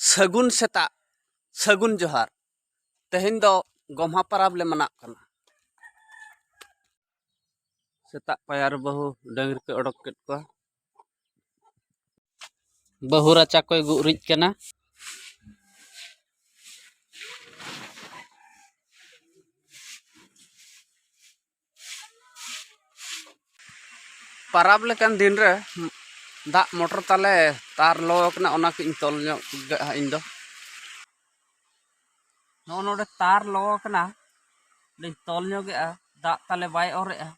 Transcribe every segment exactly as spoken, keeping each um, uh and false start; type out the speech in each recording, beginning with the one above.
ᱥᱟᱹᱜᱩᱱ ᱥᱮᱛᱟᱜ, ᱥᱟᱹᱜᱩᱱ ᱡᱚᱦᱟᱨ᱾ ᱛᱮᱦᱮᱧ ᱫᱚ ᱜᱚᱢᱦᱟ ᱯᱟᱨᱟᱵᱽ ᱞᱮ ᱢᱟᱱᱟᱣ ᱠᱟᱱᱟ᱾ ᱥᱮᱛᱟᱜ ᱯᱟᱭᱟᱨ ᱵᱟᱹᱦᱩ ᱰᱟᱹᱝᱨᱤ ᱠᱚ ᱚᱰᱚᱠ ᱠᱮᱫ ᱠᱚᱣᱟ᱾ ᱵᱟᱹᱦᱩ ᱨᱟᱪᱟ ᱠᱚᱭ ᱜᱩᱨᱤᱡ ᱠᱟᱱᱟ᱾ ᱯᱟᱨᱟᱵᱽ ᱞᱮᱠᱟᱱ ᱫᱤᱱ ᱨᱮ ᱫᱟᱜ ᱢᱚᱴᱚᱨ ᱛᱟᱞᱮ ᱛᱟᱨ ᱞᱚ ᱠᱟᱱᱟ, ᱚᱱᱟ ᱠᱟᱹᱡ ᱤᱧ ᱛᱚᱞ ᱧᱚᱜ ᱠᱟᱜᱼᱟ ᱤᱧ ᱫᱚ᱾ ᱱᱚᱜᱼᱚ ᱱᱚᱰᱮ ᱛᱟᱨ ᱞᱚ ᱠᱟᱱᱟ, ᱚᱸᱰᱮᱧ ᱛᱚᱞ ᱧᱚᱜᱮᱜᱼᱟ, ᱫᱟᱜ ᱛᱟᱞᱮ ᱵᱟᱭ ᱚᱨᱮᱜᱼᱟ᱾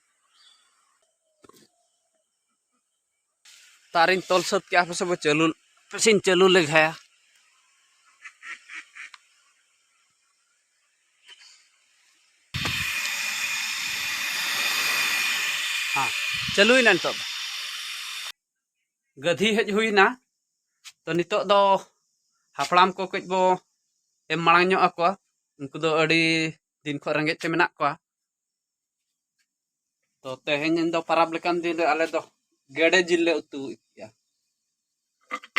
ᱛᱟᱨᱤᱧ ᱛᱚᱞ ᱥᱟᱹᱛ ᱠᱮᱜᱼᱟ, ᱦᱟᱯᱮ ᱥᱮ ᱵᱚ ᱪᱟᱹᱞᱩ, ᱦᱟᱯᱮ ᱥᱮᱧ ᱪᱟᱹᱞᱩ ᱞᱮᱜᱟᱭᱟ᱾ ᱦᱮᱸ, ᱪᱟᱹᱞᱩᱭᱮᱱᱟ ᱱᱤᱛᱚᱜ ᱫᱚ᱾ ᱜᱟᱹᱫᱷᱤ ᱦᱮᱡ ᱦᱩᱭᱱᱟ᱾ ᱛᱚ, ᱱᱤᱛᱚᱜ ᱫᱚ ᱦᱟᱯᱲᱟᱢ ᱠᱚ ᱠᱟᱹᱡ ᱵᱚ ᱮᱢ ᱢᱟᱲᱟᱝ ᱧᱚᱜ ᱟᱠᱚᱣᱟ᱾ ᱩᱱᱠᱩ ᱫᱚ ᱟᱹᱰᱤ ᱫᱤᱱ ᱠᱷᱚᱱ ᱨᱮᱸᱜᱮᱡ ᱛᱮ ᱢᱮᱱᱟᱜ ᱠᱚᱣᱟ᱾ ᱛᱚ, ᱛᱮᱦᱮᱧ ᱫᱚ ᱯᱟᱨᱟᱵᱽ ᱞᱮᱠᱟᱱ ᱫᱤᱱ ᱨᱮ ᱟᱞᱮ ᱫᱚ ᱜᱮᱰᱮ ᱡᱤᱞ ᱞᱮ ᱩᱛᱩ ᱠᱮᱜᱼᱟ᱾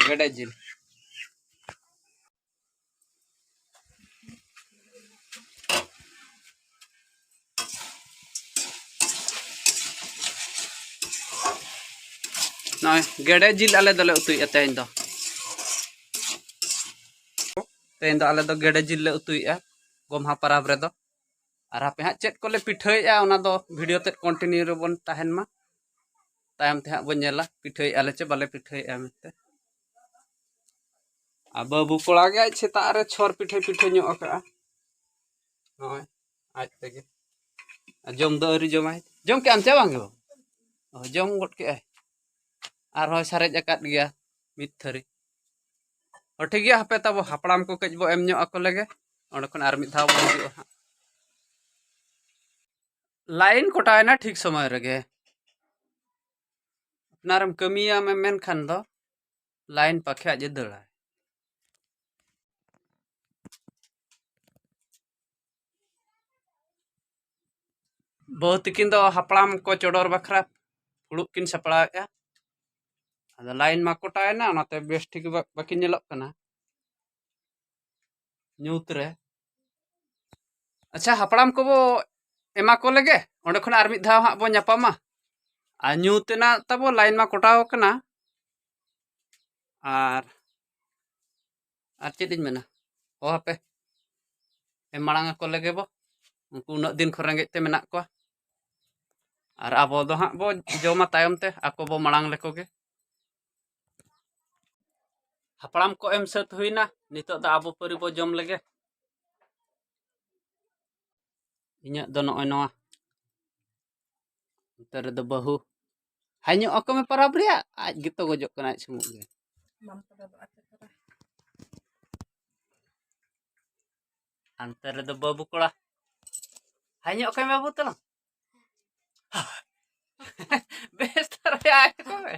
ᱜᱮᱰᱮ ᱡᱤᱞ᱾ ᱱᱚᱜᱼᱚᱭ ᱜᱮᱰᱮ ᱡᱤᱞ ᱟᱞᱮ ᱫᱚᱞᱮ ᱩᱛᱩᱭᱮᱫᱼᱟ ᱛᱮᱦᱮᱧ ᱫᱚ᱾ ᱛᱮᱦᱮᱧ ᱫᱚ ᱟᱞᱮ ᱫᱚ ᱜᱮᱰᱮ ᱡᱤᱞ ᱞᱮ ᱩᱛᱩᱭᱮᱫᱼᱟ ᱜᱚᱢᱦᱟ ᱯᱟᱨᱟᱵᱽ ᱨᱮᱫᱚ᱾ ᱟᱨ ᱦᱟᱯᱮ ᱦᱟᱸᱜ ᱪᱮᱫ ᱠᱚᱞᱮ ᱯᱤᱴᱷᱟᱹᱭᱮᱫᱼᱟ, ᱚᱱᱟ ᱫᱚ ᱵᱷᱤᱰᱤᱭᱳ ᱛᱮᱫ ᱠᱚᱱᱴᱤᱱᱤᱭᱩ ᱨᱮᱵᱚᱱ ᱛᱟᱦᱮᱱ ᱢᱟ᱾ ᱛᱟᱭᱚᱢ ᱛᱮ ᱦᱟᱸᱜ ᱵᱚᱱ ᱧᱮᱞᱟ ᱯᱤᱴᱷᱟᱹᱭᱮᱫᱼᱟ ᱞᱮ ᱪᱮ ᱵᱟᱞᱮ ᱯᱤᱴᱷᱟᱹᱭᱮᱫᱼᱟ ᱢᱮᱱᱛᱮ᱾ ᱟᱨ ᱵᱟᱹᱵᱩ ᱠᱚᱲᱟ ᱜᱮ ᱟᱡ ᱥᱮᱛᱟᱜ ᱨᱮ ᱪᱷᱚᱨ ᱯᱤᱴᱷᱟᱹ ᱯᱤᱴᱷᱟᱹ ᱧᱚᱜ ᱟᱠᱟᱫᱼᱟ᱾ ᱱᱚᱜᱼᱚᱭ ᱟᱡ ᱛᱮᱜᱮ᱾ ᱟᱨ ᱡᱚᱢ ᱫᱚ ᱟᱹᱣᱨᱤ ᱡᱚᱢᱟᱭ᱾ ᱡᱚᱢ ᱠᱮᱜᱼᱟᱢ ᱪᱮ ᱵᱟᱝ ᱜᱮ ᱵᱟᱹᱵᱩ? ᱚ, ᱡᱚᱢ ᱜᱚᱫ ᱠᱮᱜᱼᱟᱭ᱾ ᱟᱨᱦᱚᱸᱭ ᱥᱟᱨᱮᱡ ᱟᱠᱟᱫ ᱜᱮᱭᱟ ᱢᱤᱫ ᱛᱷᱟᱹᱨᱤ᱾ ᱚ, ᱴᱷᱤᱠ ᱜᱮᱭᱟ, ᱦᱟᱯᱮ ᱛᱟᱵᱚ ᱦᱟᱯᱲᱟᱢ ᱠᱚ ᱠᱟᱹᱡ ᱵᱚ ᱮᱢ ᱧᱚᱜ ᱟᱠᱚ ᱞᱮᱜᱮ, ᱚᱸᱰᱮ ᱠᱷᱚᱱ ᱟᱨ ᱢᱤᱫ ᱫᱷᱟᱣ ᱵᱚ ᱦᱤᱡᱩᱜᱼᱟ ᱦᱟᱸᱜ᱾ ᱞᱟᱭᱤᱱ ᱠᱚᱴᱟᱣᱮᱱᱟ ᱴᱷᱤᱠ ᱥᱚᱢᱚᱭ ᱨᱮᱜᱮ᱾ ᱟᱯᱱᱟᱨᱮᱢ ᱠᱟᱹᱢᱤᱭᱟᱢ ᱢᱮᱱᱠᱷᱟᱱ ᱫᱚ ᱞᱟᱭᱤᱱ ᱯᱟᱠᱷᱮ ᱟᱡ ᱮ ᱫᱟᱹᱲᱟᱭ᱾ ᱵᱟᱹᱦᱩ ᱛᱤᱠᱤᱱ ᱫᱚ ᱦᱟᱯᱲᱟᱢ ᱠᱚ ᱪᱚᱰᱚᱨ ᱵᱟᱠᱷᱨᱟ ᱯᱷᱩᱲᱩᱜ ᱠᱤᱱ ᱥᱟᱯᱲᱟᱣᱮᱫᱼᱟ᱾ ᱟᱫᱚ ᱞᱟᱭᱤᱱ ᱢᱟ ᱠᱚᱴᱟᱭᱮᱱᱟ, ᱚᱱᱟᱛᱮ ᱵᱮᱥ ᱴᱷᱤᱠ ᱵᱟ-, ᱵᱟᱹᱠᱤᱱ ᱧᱮᱞᱚᱜ ᱠᱟᱱᱟ᱾ ᱧᱩᱛ ᱨᱮ᱾ ᱟᱪᱪᱷᱟ, ᱦᱟᱯᱲᱟᱢ ᱠᱚᱵᱚ ᱮᱢᱟ ᱠᱚ ᱞᱮᱜᱮ, ᱚᱸᱰᱮ ᱠᱷᱚᱱ ᱟᱨ ᱢᱤᱫ ᱫᱷᱟᱣ ᱦᱟᱸᱜ ᱵᱚ ᱧᱟᱯᱟᱢᱟ᱾ ᱟᱨ ᱧᱩ ᱛᱮᱱᱟᱜ ᱛᱟᱵᱚ ᱞᱟᱭᱤᱱ ᱢᱟ ᱠᱚᱴᱟᱣ ᱟᱠᱟᱱᱟ᱾ ᱟᱨ ᱟᱨ ᱪᱮᱫ ᱤᱧ ᱢᱮᱱᱟ, ᱚ ᱦᱟᱯᱮ, ᱮᱢ ᱢᱟᱲᱟᱝ ᱟᱠᱚ ᱞᱮᱜᱮ ᱵᱚ᱾ ᱩᱱᱠᱩ ᱩᱱᱟᱹᱜ ᱫᱤᱱ ᱠᱷᱚᱱ ᱨᱮᱸᱜᱮᱡ ᱛᱮ ᱢᱮᱱᱟᱜ ᱠᱚᱣᱟ᱾ ᱟᱨ ᱟᱵᱚ ᱫᱚ ᱦᱟᱸᱜ ᱵᱚ ᱡᱚᱢᱟ ᱛᱟᱭᱚᱢ ᱛᱮ, ᱟᱠᱚ ᱵᱚ ᱢᱟᱲᱟᱝ ᱞᱮᱠᱚ ᱜᱮ᱾ ᱦᱟᱯᱲᱟᱢ ᱠᱚ ᱮᱢ ᱥᱟᱹᱛ ᱦᱩᱭᱱᱟ, ᱱᱤᱛᱚᱜ ᱫᱚ ᱟᱵᱚ ᱯᱟᱹᱨᱤ ᱵᱚ ᱡᱚᱢ ᱞᱮᱜᱮ᱾ ᱤᱧᱟᱹᱜ ᱫᱚ ᱱᱚᱜᱼᱚᱭ ᱱᱚᱣᱟ᱾ ᱚᱱᱛᱮ ᱨᱮᱫᱚ ᱵᱟᱹᱦᱩ᱾ ᱦᱟᱧᱚᱜ ᱟᱠᱚ ᱢᱮ ᱯᱟᱨᱟᱵᱽ ᱨᱮᱭᱟᱜ, ᱟᱡ ᱜᱮᱛᱚ ᱜᱚᱡᱚᱜ ᱠᱟᱱᱟ ᱟᱡ ᱥᱩᱢᱩᱜ ᱜᱮ᱾ ᱵᱟᱢ ᱯᱟᱨᱟᱵᱚᱜᱼᱟ ᱪᱮᱫ ᱠᱚᱨᱮ? ᱦᱟᱱᱛᱮ ᱨᱮᱫᱚ ᱵᱟᱹᱵᱩ ᱠᱚᱲᱟ᱾ ᱦᱟᱧᱚᱜ ᱟᱠᱚ ᱢᱮ ᱵᱟᱹᱵᱩ ᱛᱟᱞᱟᱝ᱾ ᱵᱮᱥ ᱫᱷᱟᱨᱟ ᱟᱭ ᱠᱚ ᱢᱮ᱾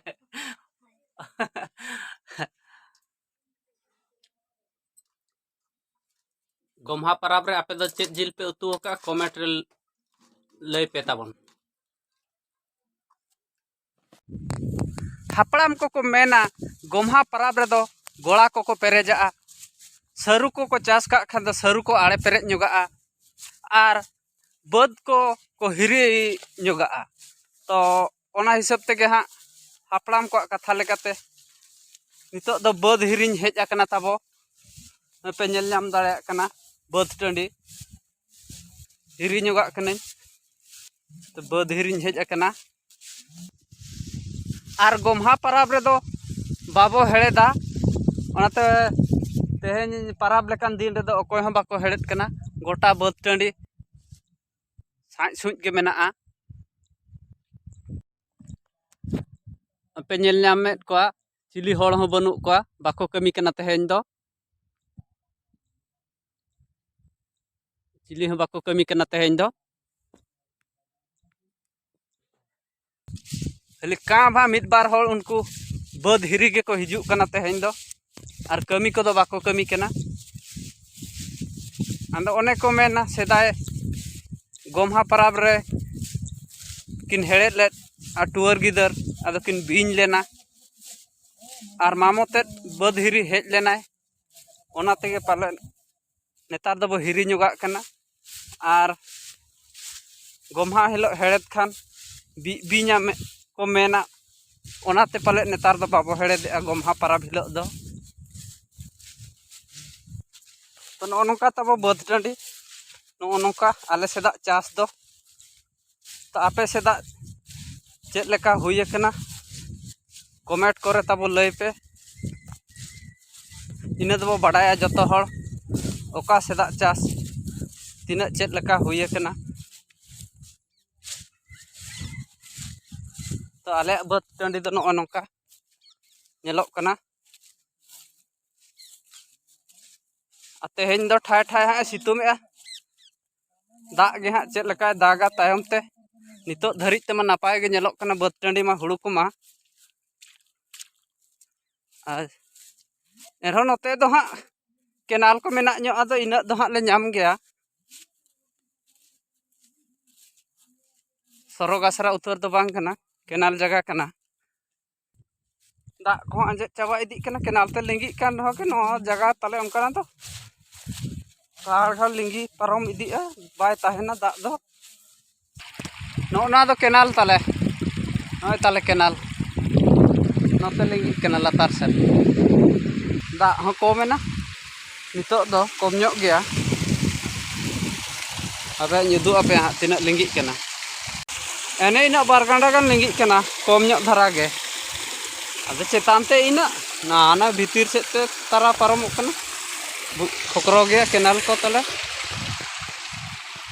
ᱜᱚᱢᱦᱟ ᱯᱟᱨᱟᱵᱽ ᱨᱮ ᱟᱯᱮ ᱫᱚ ᱪᱮᱫ ᱡᱤᱞ ᱯᱮ ᱩᱛᱩ ᱟᱠᱟᱫᱼᱟ? ᱠᱚᱢᱮᱱᱴ ᱨᱮ ᱞᱟᱹᱭ ᱯᱮ ᱛᱟᱵᱚᱱ᱾ ᱦᱟᱯᱲᱟᱢ ᱠᱚᱠᱚ ᱢᱮᱱᱟ, ᱜᱚᱢᱦᱟ ᱯᱟᱨᱟᱵᱽ ᱨᱮᱫᱚ ᱜᱚᱲᱟ ᱠᱚᱠᱚ ᱯᱮᱨᱮᱡᱟᱜᱼᱟ, ᱥᱟᱹᱨᱩ ᱠᱚᱠᱚ ᱪᱟᱥ ᱠᱟᱜ ᱠᱷᱟᱱ ᱫᱚ ᱥᱟᱹᱨᱩ ᱠᱚ ᱟᱲᱮ ᱯᱮᱨᱮᱡ ᱧᱚᱜᱟᱜᱼᱟ, ᱟᱨ ᱵᱟᱹᱫᱽ ᱠᱚ ᱠᱚ ᱦᱤᱨᱤ ᱧᱚᱜᱟᱜᱼᱟ᱾ ᱛᱚ ᱚᱱᱟ ᱦᱤᱥᱟᱹᱵ ᱛᱮᱜᱮ ᱦᱟᱸᱜ ᱦᱟᱯᱲᱟᱢ ᱠᱚᱣᱟᱜ ᱠᱟᱛᱷᱟ ᱞᱮᱠᱟᱛᱮ ᱱᱤᱛᱚᱜ ᱫᱚ ᱵᱟᱹᱫᱽ ᱦᱤᱨᱤᱧ ᱦᱮᱡ ᱟᱠᱟᱱᱟ ᱛᱟᱵᱚ᱾ ᱯᱮ ᱧᱮᱞ ᱧᱟᱢ ᱫᱟᱲᱮᱭᱟᱜ ᱠᱟᱱᱟ ᱵᱟᱹᱫᱽ ᱴᱟᱺᱰᱤ᱾ ᱦᱤᱨᱤ ᱧᱚᱜᱟᱜ ᱠᱟᱹᱱᱟᱹᱧ, ᱛᱚ ᱵᱟᱹᱫᱽ ᱦᱤᱨᱤᱧ ᱦᱮᱡ ᱟᱠᱟᱱᱟ᱾ ᱟᱨ ᱜᱚᱢᱦᱟ ᱯᱟᱨᱟᱵᱽ ᱨᱮᱫᱚ ᱵᱟᱵᱚ ᱦᱮᱲᱮᱫᱟ, ᱚᱱᱟᱛᱮ ᱛᱮᱦᱮᱧ ᱯᱟᱨᱟᱵᱽ ᱞᱮᱠᱟᱱ ᱫᱤᱱ ᱨᱮᱫᱚ ᱚᱠᱚᱭ ᱦᱚᱸ ᱵᱟᱠᱚ ᱦᱮᱲᱮᱫ ᱠᱟᱱᱟ᱾ ᱜᱚᱴᱟ ᱵᱟᱹᱫᱽ ᱴᱟᱺᱰᱤ ᱥᱟᱡ ᱥᱩᱡ ᱜᱮ ᱢᱮᱱᱟᱜᱼᱟ᱾ ᱯᱮ ᱧᱮᱞ ᱧᱟᱢᱮᱫ ᱠᱚᱣᱟ, ᱪᱤᱞᱤ ᱦᱚᱲ ᱦᱚᱸ ᱵᱟᱹᱱᱩᱜ ᱠᱚᱣᱟ, ᱵᱟᱠᱚ ᱠᱟᱹᱢᱤ ᱠᱟᱱᱟ ᱛᱮᱦᱮᱧ ᱫᱚ᱾ ᱪᱤᱞᱤ ᱦᱚᱸ ᱵᱟᱠᱚ ᱠᱟᱹᱢᱤ ᱠᱟᱱᱟ ᱛᱮᱦᱮᱧ ᱫᱚ᱾ ᱠᱷᱟᱹᱞᱤ ᱠᱟᱸ ᱵᱷᱟ ᱢᱤᱫ ᱵᱟᱨ ᱦᱚᱲ ᱩᱱᱠᱩ ᱵᱟᱹᱫᱽ ᱦᱤᱨᱤ ᱜᱮᱠᱚ ᱦᱤᱡᱩᱜ ᱠᱟᱱᱟ ᱛᱮᱦᱮᱧ ᱫᱚ, ᱟᱨ ᱠᱟᱹᱢᱤ ᱠᱚᱫᱚ ᱵᱟᱠᱚ ᱠᱟᱹᱢᱤ ᱠᱟᱱᱟ᱾ ᱟᱫᱚ ᱚᱱᱮ ᱠᱚ ᱢᱮᱱᱟ, ᱥᱮᱫᱟᱭ ᱜᱚᱢᱦᱟ ᱯᱟᱨᱟᱵᱽ ᱨᱮ ᱠᱤᱱ ᱦᱮᱲᱦᱮᱫ ᱞᱮᱫ ᱟᱨ ᱴᱩᱣᱟᱹᱨ ᱜᱤᱫᱟᱹᱨ ᱟᱫᱚ ᱠᱤᱱ ᱵᱤᱧ ᱞᱮᱱᱟ, ᱟᱨ ᱢᱟᱢᱚ ᱛᱮᱫ ᱵᱟᱹᱫᱽ ᱦᱤᱨᱤ ᱦᱮᱡ ᱞᱮᱱᱟᱭ, ᱚᱱᱟ ᱛᱮᱜᱮ ᱯᱟᱞᱮᱱ ᱱᱮᱛᱟᱨ ᱫᱚᱵᱚ ᱦᱤᱨᱤ ᱧᱚᱜᱟᱜ ᱠᱟᱱᱟ᱾ ᱟᱨ ᱜᱚᱢᱦᱟ ᱦᱤᱞᱳᱜ ᱦᱮᱲᱦᱮᱫ ᱠᱷᱟᱱ ᱵᱤ ᱵᱤᱧᱟ ᱢᱮ- ᱠᱚ ᱢᱮᱱᱟ, ᱚᱱᱟᱛᱮ ᱯᱟᱞᱮᱫ ᱱᱮᱛᱟᱨ ᱫᱚ ᱵᱟᱵᱚ ᱦᱮᱲᱦᱮᱫᱮᱜᱼᱟ ᱜᱚᱢᱦᱟ ᱯᱟᱨᱟᱵᱽ ᱦᱤᱞᱳᱜ ᱫᱚ᱾ ᱛᱚ, ᱱᱚᱜᱼᱚ ᱱᱚᱝᱠᱟ ᱛᱟᱵᱚ ᱵᱟᱹᱫᱽ ᱴᱟᱺᱰᱤ, ᱱᱚᱜᱼᱚ ᱱᱚᱝᱠᱟ ᱟᱞᱮ ᱥᱮᱫᱟᱜ ᱪᱟᱥ ᱫᱚ᱾ ᱛᱚ, ᱟᱯᱮ ᱥᱮᱫᱟᱜ ᱪᱮᱫ ᱞᱮᱠᱟ ᱦᱩᱭ ᱟᱠᱟᱱᱟ, ᱠᱚᱢᱮᱱᱴ ᱠᱚᱨᱮ ᱛᱟᱵᱚ ᱞᱟᱹᱭ ᱯᱮ᱾ ᱤᱱᱟᱹ ᱫᱚᱵᱚ ᱵᱟᱰᱟᱭᱟ ᱡᱚᱛᱚ ᱦᱚᱲ ᱚᱠᱟ ᱥᱮᱫᱟᱜ ᱪᱟᱥ ᱛᱤᱱᱟᱹᱜ ᱪᱮᱫ ᱞᱮᱠᱟ ᱦᱩᱭ ᱟᱠᱟᱱᱟ᱾ ᱛᱚ, ᱟᱞᱮᱭᱟᱜ ᱵᱟᱹᱫᱽ ᱴᱟᱺᱰᱤ ᱫᱚ ᱱᱚᱜᱼᱚ ᱱᱚᱝᱠᱟ ᱧᱮᱞᱚᱜ ᱠᱟᱱᱟ᱾ ᱟᱨ ᱛᱮᱦᱮᱧ ᱫᱚ ᱴᱷᱟᱭ ᱴᱷᱟᱭ ᱦᱟᱸᱜ ᱮ ᱥᱤᱛᱩᱝ ᱮᱜᱼᱟ᱾ ᱫᱟᱜ ᱜᱮ ᱦᱟᱸᱜ ᱪᱮᱫ ᱞᱮᱠᱟᱭ ᱫᱟᱜᱟ ᱛᱟᱭᱚᱢ ᱛᱮ᱾ ᱱᱤᱛᱚᱜ ᱫᱷᱟᱹᱨᱤᱡ ᱛᱮᱢᱟ ᱱᱟᱯᱟᱭ ᱜᱮ ᱧᱮᱞᱚᱜ ᱠᱟᱱᱟ ᱵᱟᱹᱫᱽ ᱴᱟᱺᱰᱤ ᱢᱟ, ᱦᱩᱲᱩ ᱠᱚᱢᱟ᱾ ᱟᱨ ᱮᱱᱨᱮᱦᱚᱸ ᱱᱚᱛᱮ ᱫᱚ ᱦᱟᱸᱜ ᱠᱮᱱᱟᱞ ᱠᱚ ᱢᱮᱱᱟᱜ ᱧᱚᱜ, ᱟᱫᱚ ᱤᱱᱟᱹᱜ ᱫᱚ ᱦᱟᱸᱜ ᱞᱮ ᱧᱟᱢ ᱜᱮᱭᱟ᱾ ᱥᱚᱨᱚᱜ ᱟᱥᱨᱟ ᱩᱛᱟᱹᱨ ᱫᱚ ᱵᱟᱝ ᱠᱟᱱᱟ, ᱠᱮᱱᱟᱞ ᱡᱟᱭᱜᱟ ᱠᱟᱱᱟ᱾ ᱫᱟᱜ ᱠᱚᱦᱚᱸ ᱟᱸᱡᱮᱫ ᱪᱟᱵᱟ ᱤᱫᱤᱜ ᱠᱟᱱᱟ᱾ ᱠᱮᱱᱟᱞ ᱛᱮ ᱞᱤᱸᱜᱤᱜ ᱠᱟᱱ ᱨᱮᱦᱚᱸ ᱜᱮ ᱱᱚᱣᱟ ᱡᱟᱭᱜᱟ ᱛᱟᱞᱮ ᱚᱱᱠᱟᱱᱟᱜ ᱫᱚ ᱜᱷᱟᱲ ᱜᱷᱟᱲ ᱞᱤᱸᱜᱤ ᱯᱟᱨᱚᱢ ᱤᱫᱤᱜᱼᱟ, ᱵᱟᱭ ᱛᱟᱦᱮᱱᱟ ᱫᱟᱜ ᱫᱚ᱾ ᱱᱚᱜᱼᱚ ᱱᱚᱣᱟ ᱫᱚ ᱠᱮᱱᱟᱞ ᱛᱟᱞᱮ, ᱱᱚᱜᱼᱚᱭ ᱛᱟᱞᱮ ᱠᱮᱱᱟᱞ, ᱱᱚᱛᱮ ᱞᱤᱸᱜᱤᱜ ᱠᱟᱱᱟ ᱞᱟᱛᱟᱨ ᱥᱮᱫ᱾ ᱫᱟᱜ ᱦᱚᱸ ᱠᱚᱢ ᱮᱱᱟ, ᱱᱤᱛᱚᱜ ᱫᱚ ᱠᱚᱢ ᱧᱚᱜ ᱜᱮᱭᱟ᱾ ᱟᱯᱮ ᱧᱩᱫᱩᱜ ᱟᱯᱮ ᱦᱟᱸᱜ ᱛᱤᱱᱟᱹᱜ ᱞᱤᱸᱜᱤᱜ ᱠᱟᱱᱟ᱾ ᱮᱱᱮ ᱤᱱᱟᱹᱜ ᱵᱟᱨ ᱜᱟᱱᱰᱟ ᱜᱟᱱ ᱞᱤᱸᱜᱤᱜ ᱠᱟᱱᱟ, ᱠᱚᱢ ᱧᱚᱜ ᱫᱷᱟᱨᱟ ᱜᱮ᱾ ᱟᱫᱚ ᱪᱮᱛᱟᱱ ᱛᱮ ᱤᱱᱟᱹᱜ ᱱᱟ ᱱᱟ ᱵᱷᱤᱛᱤᱨ ᱥᱮᱫ ᱛᱮ ᱛᱟᱨᱟ ᱯᱟᱨᱚᱢᱚᱜ ᱠᱟᱱᱟ᱾ ᱵᱩ- ᱠᱷᱚᱠᱨᱚ ᱜᱮᱭᱟ ᱠᱮᱱᱟᱞ ᱠᱚ ᱛᱟᱞᱮ᱾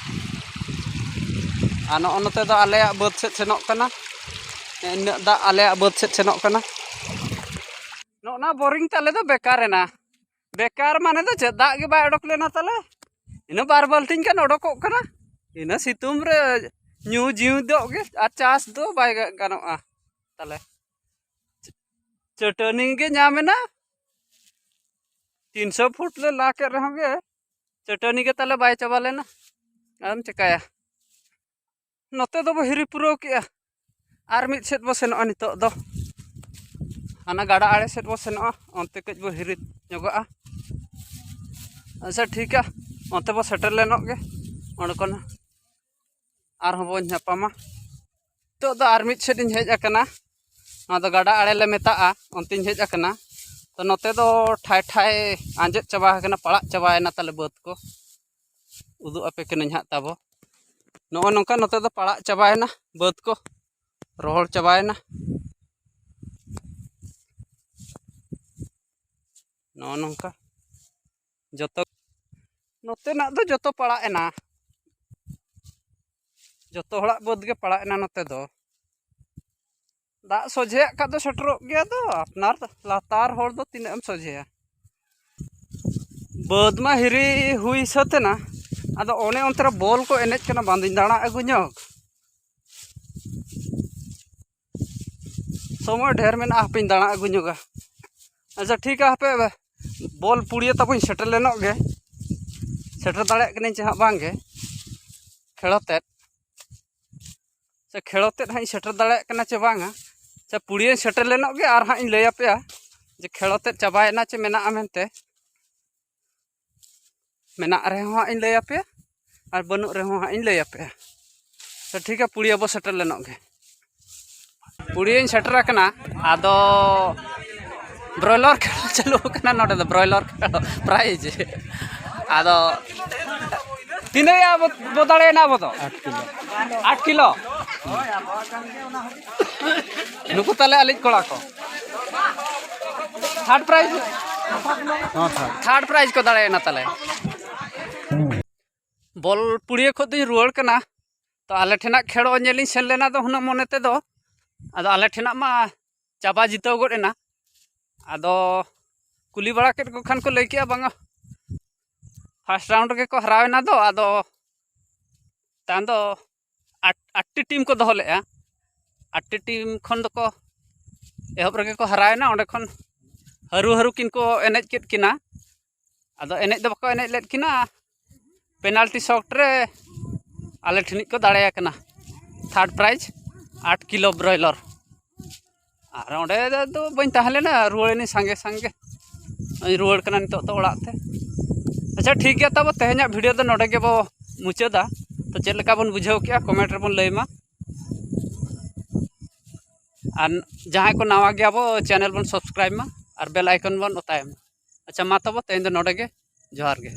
ᱟᱨ ᱱᱚᱜᱼᱚ ᱱᱚᱛᱮ ᱫᱚ ᱟᱞᱮᱭᱟᱜ ᱵᱟᱹᱫᱽ ᱥᱮᱫ ᱥᱮᱱᱚᱜ ᱠᱟᱱᱟ᱾ ᱤᱱᱟᱹᱜ ᱫᱟᱜ ᱟᱞᱮᱭᱟᱜ ᱵᱟᱹᱫᱽ ᱥᱮᱫ ᱥᱮᱱᱚᱜ ᱠᱟᱱᱟ᱾ ᱱᱚᱜᱼᱚ ᱱᱟ ᱵᱳᱨᱤᱝ ᱛᱟᱞᱮ ᱫᱚ ᱵᱮᱠᱟᱨ ᱮᱱᱟ᱾ ᱵᱮᱠᱟᱨ ᱢᱟᱱᱮ ᱫᱚ ᱪᱮᱫ, ᱫᱟᱜ ᱜᱮ ᱵᱟᱭ ᱚᱰᱚᱠ ᱞᱮᱱᱟ ᱛᱟᱞᱮ᱾ ᱤᱱᱟᱹ ᱵᱟᱨ ᱵᱟᱹᱞᱴᱤᱱ ᱜᱟᱱ ᱚᱰᱚᱠᱚᱜ ᱠᱟᱱᱟ᱾ ᱤᱱᱟᱹ ᱥᱤᱛᱩᱝ ᱨᱮ ᱧᱩ ᱡᱤᱣᱤᱫᱚᱜ ᱜᱮ, ᱟᱨ ᱪᱟᱥ ᱫᱚ ᱵᱟᱭ ᱜᱟ- ᱜᱟᱱᱚᱜᱼᱟ ᱛᱟᱞᱮ᱾ ᱪᱟᱹᱴᱟᱹᱱᱤ ᱜᱮ ᱧᱟᱢ ᱮᱱᱟ᱾ ᱛᱤᱱᱥᱚ ᱯᱷᱩᱴ ᱞᱮ ᱞᱟ ᱠᱮᱫ ᱨᱮᱦᱚᱸ ᱜᱮ ᱪᱟᱹᱴᱟᱹᱱᱤ ᱜᱮ ᱛᱟᱞᱮ ᱵᱟᱭ ᱪᱟᱵᱟ ᱞᱮᱱᱟ᱾ ᱟᱨᱮᱢ ᱪᱤᱠᱟᱹᱭᱟ? ᱱᱚᱛᱮ ᱫᱚᱵᱚ ᱦᱤᱨᱤ ᱯᱩᱨᱟᱹᱣ ᱠᱮᱜᱼᱟ᱾ ᱟᱨ ᱢᱤᱫ ᱥᱮᱫ ᱵᱚ ᱥᱮᱱᱚᱜᱼᱟ ᱱᱤᱛᱚᱜ ᱫᱚ᱾ ᱦᱟᱱᱟ ᱜᱟᱰᱟ ᱟᱲᱮ ᱥᱮᱫ ᱵᱚ ᱥᱮᱱᱚᱜᱼᱟ, ᱚᱱᱛᱮ ᱠᱟᱹᱡ ᱵᱚ ᱦᱤᱨᱤ ᱧᱚᱜᱚᱜᱼᱟ᱾ ᱟᱪᱪᱷᱟ, ᱴᱷᱤᱠᱟ, ᱚᱱᱛᱮ ᱵᱚ ᱥᱮᱴᱮᱨ ᱞᱮᱱᱚᱜ ᱜᱮ᱾ ᱚᱸᱰᱮ ᱠᱷᱚᱱ ᱟᱨᱦᱚᱸ ᱵᱚᱱ ᱧᱟᱯᱟᱢᱟ᱾ ᱱᱤᱛᱚᱜ ᱫᱚ ᱟᱨ ᱢᱤᱫ ᱥᱮᱫ ᱤᱧ ᱦᱮᱡ ᱟᱠᱟᱱᱟ᱾ ᱱᱚᱣᱟ ᱫᱚ ᱜᱟᱰᱟ ᱟᱲᱮ ᱞᱮ ᱢᱮᱛᱟᱜᱼᱟ, ᱚᱱᱛᱮᱧ ᱦᱮᱡ ᱟᱠᱟᱱᱟ᱾ ᱛᱚ, ᱱᱚᱛᱮ ᱫᱚ ᱴᱷᱟᱭ ᱴᱷᱟᱭ ᱟᱸᱡᱮᱫ ᱪᱟᱵᱟ ᱟᱠᱟᱱᱟ, ᱯᱟᱲᱟᱜ ᱪᱟᱵᱟᱭᱮᱱᱟ ᱛᱟᱞᱮ ᱵᱟᱹᱫᱽ ᱠᱚ᱾ ᱩᱫᱩᱜ ᱟᱯᱮ ᱠᱟᱹᱱᱟᱹᱧ ᱦᱟᱸᱜ ᱛᱟᱵᱚ᱾ ᱱᱚᱜᱼᱚ ᱱᱚᱝᱠᱟ ᱱᱚᱛᱮ ᱫᱚ ᱯᱟᱲᱟᱜ ᱪᱟᱵᱟᱭᱮᱱᱟ ᱵᱟᱹᱫᱽ ᱠᱚ, ᱨᱚᱦᱚᱲ ᱪᱟᱵᱟᱭᱮᱱᱟ᱾ ᱱᱚᱜᱼᱚ ᱱᱚᱝᱠᱟ ᱡᱚᱛᱚ, ᱱᱚᱛᱮᱱᱟᱜ ᱫᱚ ᱡᱚᱛᱚ ᱯᱟᱲᱟᱜ ᱮᱱᱟ, ᱡᱚᱛᱚ ᱦᱚᱲᱟᱜ ᱵᱟᱹᱫᱽ ᱜᱮ ᱯᱟᱲᱟᱜ ᱮᱱᱟ ᱱᱚᱛᱮ ᱫᱚ᱾ ᱫᱟᱜ ᱥᱚᱡᱷᱮᱭᱟᱜ ᱠᱷᱟᱡ ᱫᱚ ᱥᱮᱴᱮᱨᱚᱜ ᱜᱮᱭᱟ ᱫᱚ, ᱟᱯᱱᱟᱨ ᱞᱟᱛᱟᱨ ᱦᱚᱲ ᱫᱚ ᱛᱤᱱᱟᱹᱜ ᱮᱢ ᱥᱚᱡᱷᱮᱭᱟ? ᱵᱟᱹᱫᱽ ᱢᱟ ᱦᱤᱨᱤ ᱦᱩᱭ ᱥᱟᱹᱛ ᱮᱱᱟ, ᱟᱫᱚ ᱚᱱᱮ ᱚᱱᱛᱮ ᱨᱮ ᱵᱚᱞ ᱠᱚ ᱮᱱᱮᱡ ᱠᱟᱱᱟ, ᱵᱟᱝᱫᱚᱧ ᱫᱟᱬᱟ ᱟᱹᱜᱩ ᱧᱚᱜ᱾ ᱥᱚᱢᱚᱭ ᱰᱷᱮᱨ ᱢᱮᱱᱟᱜᱼᱟ, ᱦᱟᱯᱮᱧ ᱫᱟᱬᱟ ᱟᱹᱜᱩ ᱧᱚᱜᱟ᱾ ᱟᱪᱪᱷᱟ, ᱴᱷᱤᱠᱟ, ᱦᱟᱯᱮ ᱵᱚᱞ ᱯᱩᱲᱤᱭᱟᱹ ᱛᱟᱵᱚᱧ ᱥᱮᱴᱮᱨ ᱞᱮᱱᱚᱜ ᱜᱮ᱾ ᱥᱮᱴᱮᱨ ᱫᱟᱲᱮᱭᱟᱜ ᱠᱟᱹᱱᱟᱹᱧ ᱪᱮ ᱦᱟᱸᱜ ᱵᱟᱝ ᱜᱮ, ᱠᱷᱮᱲᱚ ᱛᱮᱫ᱾ ᱥᱮ ᱠᱷᱮᱲᱚ ᱛᱮᱫ ᱦᱟᱸᱜ ᱤᱧ ᱥᱮᱴᱮᱨ ᱫᱟᱲᱮᱭᱟᱜ ᱠᱟᱱᱟ ᱪᱮ ᱵᱟᱝᱟ᱾ ᱥᱮ ᱯᱩᱲᱤᱭᱟᱹᱧ ᱥᱮᱴᱮᱨ ᱞᱮᱱᱚᱜ ᱜᱮ, ᱟᱨ ᱦᱟᱸᱜ ᱤᱧ ᱞᱟᱹᱭ ᱟᱯᱮᱭᱟ ᱡᱮ ᱠᱷᱮᱲᱚ ᱛᱮᱫ ᱪᱟᱵᱟᱭᱮᱱᱟ ᱪᱮ ᱢᱮᱱᱟᱜᱼᱟ ᱢᱮᱱᱛᱮ᱾ ᱢᱮᱱᱟᱜ ᱨᱮᱦᱚᱸ ᱦᱟᱸᱜ ᱤᱧ ᱞᱟᱹᱭ ᱟᱯᱮᱭᱟ, ᱟᱨ ᱵᱟᱹᱱᱩᱜ ᱨᱮᱦᱚᱸ ᱦᱟᱸᱜ ᱤᱧ ᱞᱟᱹᱭ ᱟᱯᱮᱭᱟ᱾ ᱥᱮ ᱴᱷᱤᱠᱟ, ᱯᱩᱲᱤᱭᱟᱹ ᱵᱚ ᱥᱮᱴᱮᱨ ᱞᱮᱱᱚᱜ ᱜᱮ᱾ ᱯᱩᱲᱤᱭᱟᱹᱧ ᱥᱮᱴᱮᱨ ᱟᱠᱟᱱᱟ᱾ ᱟᱫᱚ ᱵᱨᱚᱭᱞᱟᱨ ᱠᱷᱮᱞ ᱪᱟᱹᱞᱩ ᱟᱠᱟᱱᱟ ᱱᱚᱰᱮ ᱫᱚ, ᱵᱨᱚᱭᱞᱟᱨ ᱠᱷᱮᱞ ᱯᱨᱟᱭᱤᱡᱽ᱾ ᱟᱫᱚ ᱛᱤᱱᱟᱹᱜ ᱭᱟ ᱵᱚ, ᱵᱚ ᱫᱟᱲᱮᱭᱮᱱᱟ ᱟᱵᱚ ᱫᱚ? ᱟᱴ ᱠᱤᱞᱳ᱾ ᱟᱴ ᱠᱤᱞᱳ? ᱱᱩᱠᱩ ᱛᱟᱞᱮ ᱟᱹᱞᱤᱡ ᱠᱚᱲᱟ ᱠᱚ᱾ ᱛᱷᱟᱨᱰ ᱯᱨᱟᱭᱤᱡᱽ, ᱦᱚᱸ, ᱛᱷᱟᱨᱰ᱾ ᱛᱷᱟᱨᱰ ᱯᱨᱟᱭᱤᱡᱽ ᱠᱚ ᱫᱟᱲᱮᱭᱮᱱᱟ ᱛᱟᱞᱮ᱾ ᱵᱚᱞ ᱯᱩᱲᱤᱭᱟᱹ ᱠᱷᱚᱱ ᱫᱚᱧ ᱨᱩᱣᱟᱹᱲ ᱠᱟᱱᱟ᱾ ᱛᱚ, ᱟᱞᱮ ᱴᱷᱮᱱᱟᱜ ᱠᱷᱮᱞᱳᱜ ᱧᱮᱞᱤᱧ ᱥᱮᱱ ᱞᱮᱱᱟ ᱫᱚ ᱦᱩᱱᱟᱹᱝ ᱢᱚᱱᱮ ᱛᱮᱫᱚ, ᱟᱫᱚ ᱟᱞᱮ ᱴᱷᱮᱱᱟᱜ ᱢᱟ ᱪᱟᱵᱟ ᱡᱤᱛᱟᱹᱣ ᱜᱚᱫ ᱮᱱᱟ᱾ ᱟᱫᱚ ᱠᱩᱞᱤ ᱵᱟᱲᱟ ᱠᱮᱫ ᱠᱚ ᱠᱷᱟᱱ ᱠᱚ ᱞᱟᱹᱭ ᱠᱮᱜᱼᱟ, ᱵᱟᱝᱟ, ᱯᱷᱟᱥᱴ ᱨᱟᱣᱩᱱᱰ ᱨᱮᱜᱮ ᱠᱚ ᱦᱟᱨᱟᱣ ᱮᱱᱟ ᱫᱚ᱾ ᱟᱫᱚ ᱛᱟᱭᱚᱢ ᱫᱚ ᱟᱴ, ᱟᱴᱴᱤ ᱴᱤᱢ ᱠᱚ ᱫᱚᱦᱚ ᱞᱮᱫᱼᱟ᱾ ᱟᱴᱴᱤ ᱴᱤᱢ ᱠᱷᱚᱱ ᱫᱚᱠᱚ ᱮᱦᱚᱵ ᱨᱮᱜᱮ ᱠᱚ ᱦᱟᱨᱟᱣ ᱮᱱᱟ᱾ ᱚᱸᱰᱮ ᱠᱷᱚᱱ ᱦᱟᱹᱨᱩ ᱦᱟᱹᱨᱩ ᱠᱤᱱ ᱠᱚ ᱮᱱᱮᱡ ᱠᱮᱫ ᱠᱤᱱᱟ᱾ ᱟᱫᱚ ᱮᱱᱮᱡ ᱫᱚ ᱵᱟᱠᱚ ᱮᱱᱮᱡ ᱞᱮᱫ ᱠᱤᱱᱟ, ᱯᱮᱱᱟᱞᱴᱤ ᱥᱚᱴ ᱨᱮ ᱟᱞᱮ ᱴᱷᱮᱱᱤᱡ ᱠᱚ ᱫᱟᱲᱮᱭᱟᱠᱟᱱᱟ᱾ ᱛᱷᱟᱨᱰ ᱯᱨᱟᱭᱤᱡᱽ ᱟᱴ ᱠᱤᱞᱳ ᱵᱨᱚᱭᱞᱟᱨ᱾ ᱟᱨ ᱚᱸᱰᱮ ᱫᱚ ᱵᱟᱹᱧ ᱛᱟᱦᱮᱸ ᱞᱮᱱᱟ, ᱨᱩᱣᱟᱹᱲ ᱮᱱᱟᱹᱧ ᱥᱟᱸᱜᱮ ᱥᱟᱸᱜᱮ᱾ ᱤᱧ ᱨᱩᱣᱟᱹᱲ ᱠᱟᱱᱟ ᱱᱤᱛᱚᱜ ᱫᱚ ᱚᱲᱟᱜ ᱛᱮ᱾ ᱟᱪᱪᱷᱟ, ᱴᱷᱤᱠ ᱜᱮᱭᱟ, ᱛᱟᱵᱚ ᱛᱮᱦᱮᱧᱟᱜ ᱵᱷᱤᱰᱤᱭᱳ ᱫᱚ ᱱᱚᱰᱮ ᱜᱮᱵᱚ ᱢᱩᱪᱟᱹᱫᱟ᱾ ᱛᱚ ᱪᱮᱫ ᱞᱮᱠᱟ ᱵᱚᱱ ᱵᱩᱡᱷᱟᱹᱣ ᱠᱮᱜᱼᱟ, ᱠᱚᱢᱮᱱᱴ ᱨᱮᱵᱚᱱ ᱞᱟᱹᱭ ᱢᱟ᱾ ᱟᱨ ᱡᱟᱦᱟᱸᱭ ᱠᱚ ᱱᱟᱣᱟ ᱜᱮᱭᱟ ᱵᱚ, ᱪᱮᱱᱮᱞ ᱵᱚᱱ ᱥᱟᱵᱥᱠᱨᱟᱭᱤᱵᱽ ᱢᱟ ᱟᱨ ᱵᱮᱞ ᱟᱭᱠᱚᱱ ᱵᱚᱱ ᱚᱛᱟᱭ ᱢᱟ᱾ ᱟᱪᱪᱷᱟ, ᱢᱟ ᱛᱟᱵᱚ ᱛᱮᱦᱮᱧ ᱫᱚ ᱱᱚᱰᱮ ᱜᱮ᱾ ᱡᱚᱦᱟᱨ ᱜᱮ᱾